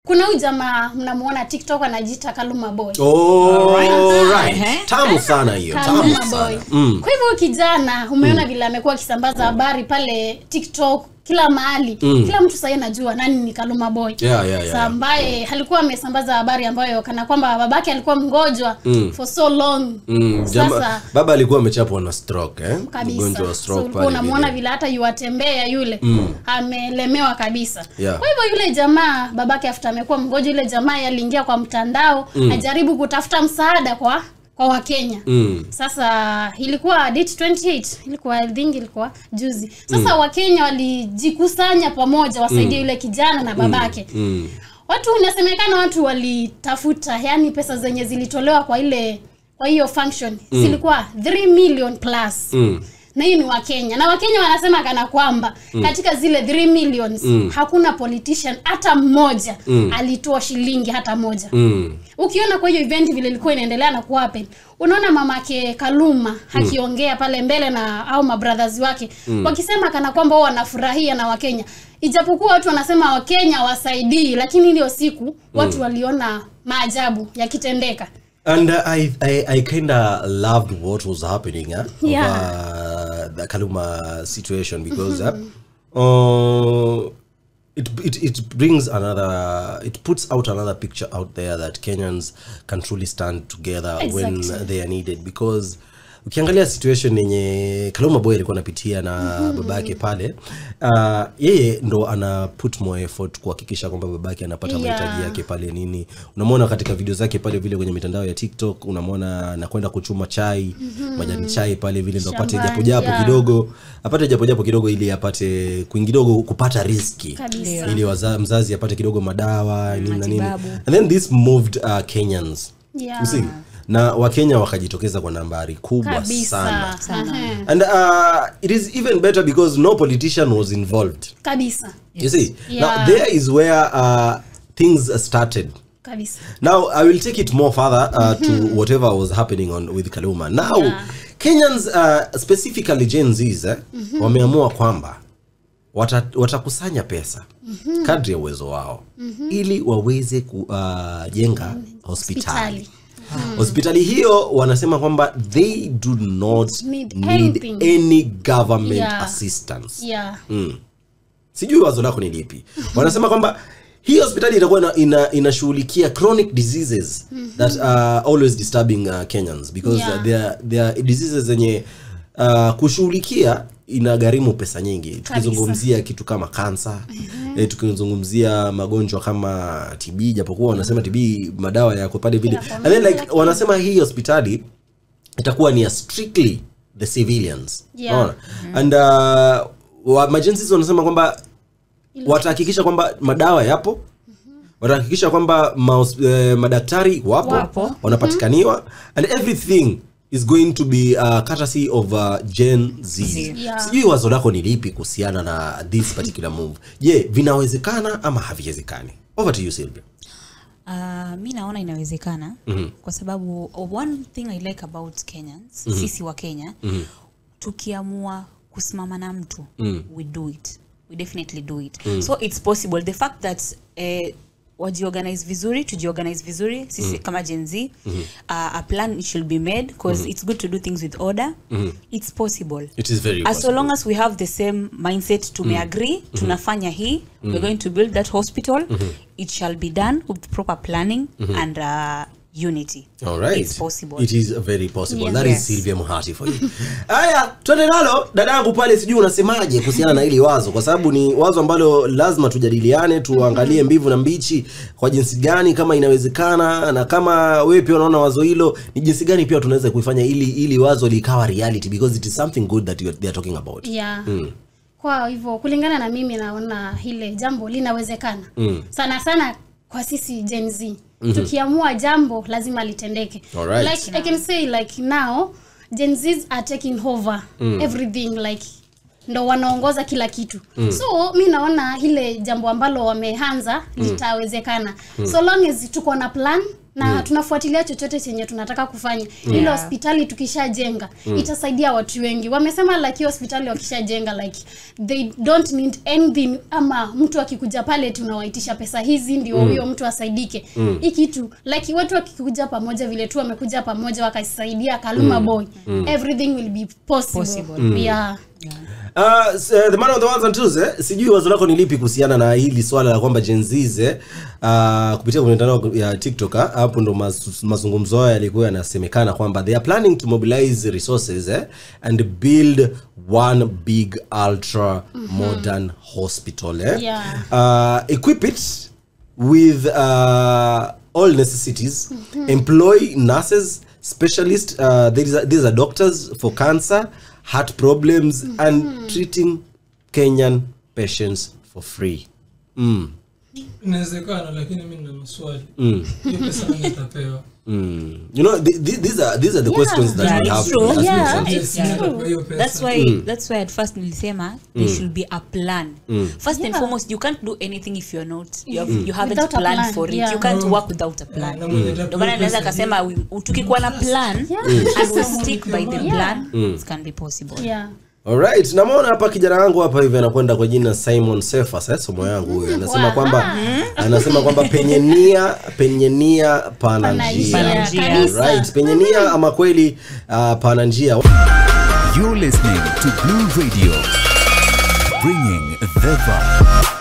Kuna huyu jamaa mnamuona TikTok anajiita Kaluma Boy. Oh, Alright. right. Tamu sana hiyo, tamu Kaluma sana. Boy. Kwa hivyo kijana umeona vile amekuwa akisambaza habari pale TikTok kila mahali. Kila mtu sasa anajua nani ni Kaluma Boy. Yeah. Ambaye alikuwa amesambaza habari ambayo kana kwamba babake alikuwa mgonjwa for so long. Sasa baba alikuwa amechapwa na stroke, eh? Mgonjwa wa stroke so, pale. Unamuona vile hata yuatembea yule amelemewa kabisa. Yeah. Kwa hivyo yule jamaa babake after amekuwa mgonjwa, yule jamaa aliingia kwa mtandao ajaribu kutafuta msaada kwa Wakenya. Sasa ilikuwa date 28, ilikuwa I think ilikuwa juzi. Sasa Wakenya walijikusanya pamoja wasaidie yule kijana na babake. Watu inasemekana watu walitafuta, yani pesa zenye zilitolewa kwa ile kwa hiyo function zilikuwa 3 million plus. Na hii ni Wakenya. Na Wakenya wanasema kana kwamba katika zile 3 millions hakuna politician hata mmoja alitoa shilingi hata moja. Ukiona kwa hiyo event vile ilikuwa inaendelea na kuhappen, unaona mamake Kaluma akiongea pale mbele na au mabrothers wake wakisema kana kwamba wao wanafurahia na Wakenya. Ijapokuwa watu wanasema Wakenya wasaidii, lakini hiyo siku watu waliona maajabu yakitendeka. And I kind of loved what was happening over the Kaluma situation, because it brings another, it puts out another picture out there that Kenyans can truly stand together when they are needed. Because ukiangalia situation yenye Kaluma Boy alikuwa anapitia na babake pale, yeye ndo ana put more effort kuhakikisha kwamba babake anapata mahitaji yake pale nini. Unamwona katika video zake pale vile kwenye mitandao ya TikTok, unamwona anakwenda kuchuma chai, majani chai pale vile ndo apate japo japo kidogo, apate japo japo kidogo ili apate kidogo kupata riski ili mzazi apate kidogo madawa nini na nini. And then this moved Kenyans. You see? Na Wakenya wakajitokeza kwa nambari kubwa kabisa sana. And it is even better because no politician was involved. Kabisa. You see? Now there is where things started. Kabisa. Now I will take it more further to whatever was happening on with Kaluma. Now Kenyans, specifically Gen Zs, wameamua kwamba watakusanya pesa kadri ya uwezo wao ili waweze kujenga hospitali. Hospitali hiyo wanasema kwamba they do not need any government assistance. Sijui wazo lako ni lipi. Wanasema kwamba hii hospitali itakuwa inashughulikia chronic diseases that are always disturbing Kenyans, because there are diseases zenye kushughulikia inagharimu pesa nyingi. Tukizungumzia kitu kama kansa, tukizungumzia magonjwa kama TB, japokuwa wanasema TB madawa yako pale vile. And then like wanasema hii hospitali itakuwa ni strictly the civilians. And emergencies wanasema kwamba watahakikisha kwamba madawa yapo, watahakikisha kwamba madaktari wapo, wanapatikaniwa, and everything is going to be courtesy of Gen Z. Sijui wazo lako ni lipi kuhusiana na this particular move. Je, vinawezekana ama haviwezekani? Over to you, Sylvia. Mi naona inawezekana kwa sababu one thing I like about Kenyans, sisi wa Kenya, tukiamua kusimama na mtu, we do it. We definitely do it. So it's possible. The fact that wajiorganize vizuri, tujiorganize vizuri sisi kama Gen Z, a plan should be made, because it's good to do things with order. It's possible. It is very possible. So long as we have the same mindset, tumeagree, tunafanya hii, we're going to build that hospital. It shall be done with proper planning and unity. All right. It's possible. It is very possible. That is Sylvia Muhati for you. Aya, twende nalo dadangu pale, sijui unasemaje kuhusiana na hili wazo, kwa sababu ni wazo ambalo lazima tujadiliane, tuangalie mbivu na mbichi kwa jinsi gani kama inawezekana, na kama wewe pia unaona wazo hilo ni jinsi gani pia tunaweza kuifanya ili wazo likawa reality, because it is something good that they are talking about. Kwa hivyo kulingana na mimi naona hile jambo linawezekana. Sana sana kwa sisi Gen Z. Tukiamua jambo lazima litendeke. Like I can say like now Gen Zs are taking over everything, like ndo wanaongoza kila kitu. So mi naona ile jambo ambalo wameanza litawezekana. So long as tuko na plan, Na tunafuatilia chochote chenye tunataka kufanya. Ile hospitali tukishajenga itasaidia watu wengi. Wamesema like hiyo hospitali wakishajenga like they don't need anything, ama mtu akikuja pale tunawaitisha pesa hizi ndio huyo mtu asaidike. Hii kitu like watu wakikuja pamoja vile tu wamekuja pamoja wakasaidia Kaluma Boy, everything will be possible. Yeah. The man of the ones and twos, sijui wazo lako ni lipi kuhusiana na hili swala la kwamba Gen Zs kupitia kwenye mitandao ya TikTok, hapo ndo mazungumzo hayo yalikuwa yanasemekana kwamba they are planning to mobilize resources and build one big ultra modern hospital, equip it with all necessities, employ nurses, specialists, these are doctors for cancer, heart problems, and treating Kenyan patients for free. Inawezekana, lakini mimi nina maswali. Hiyo pesa nani atapewa? You know, these are the questions that we have to ask ourselves. It's true. That's why at first nilisema there should be a plan. First and foremost, you can't do anything if you're not you haven't planned for it. You can't work without a plan. Ndio maana naweza kusema tukikuwa na plan and we stick by the plan, it can be possible. Yeah. Alright, namuona hapa kijana wangu hapa hivi anakwenda kwa jina Simon Cephas, somo yangu huyo. Anasema kwamba anasema kwamba penye nia pana njia. Right, penye nia ama kweli pana njia. You're listening to Blue Radio, bringing the vibe.